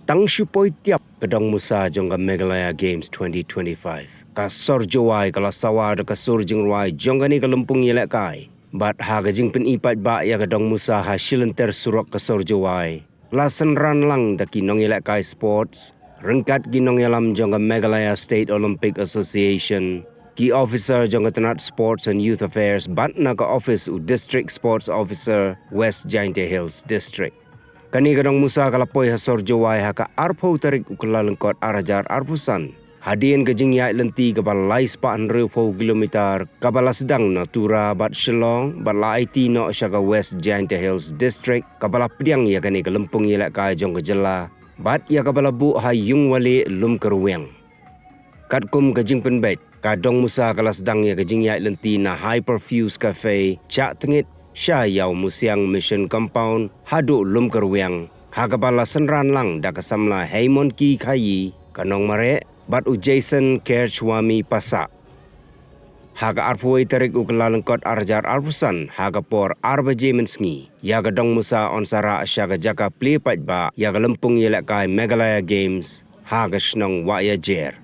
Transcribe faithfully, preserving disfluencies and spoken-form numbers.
Tang shu poi tiap ka dong musa jong ka Meghalaya Games twenty twenty-five, ka sor Jowai ka la sawa da ka sur jingrwai jong kane ka lympung ïalehkai. Bad ha ka jingpyni paidbah ïa ka dong musa ha shilynter surok ka sor Jowai, la synran lang da ki nongïalehkai sports, ryngkat ki nongïalam jong ka Meghalaya State Olympic Association, ki officer jong ka tnat Sports and Youth Affairs bad na ka office u District Sports Officer, West Jaintia Hills District. Kane ka dong musa ka la poi ha sor Jowai ha ka arphew tarik u Kyllalyngkot ar hajar arphew san, hadien ka jingïaid lynti kaba lai spah hynriewphew kilometer kaba la sdang na Tura bad Shillong bad la aiti noh sha ka West Jaintia Hills District, kaba la pdiang ïa kane ka lympung ïalehkai jong ka jylla bad ïa kaba la buh ha Ïungwalieh, Lumkyrwiang. Katkum ka jingpynbeit, ka dong musa ka la sdang ïa ka jingïaid lynti na Hyperfuse Cafe, Chah Tngit, sha Ïawmusiang Mission Compound haduh Lumkyrwiang, ha kaba la synran lang da ka samla Heimonki Khaïi, ka nongmareh, bad u Jason Kerchwami Passah. Ha ka arphew wei tarik u Kyllalyngkot ar hajar arphew san, ha ka por ar baje mynsngi, ïa ka dong musa yn sa rah sha ka jaka plie paidbah ïa ka lympung ïalehkai Meghalaya Games ha ka shnong Wahiajer.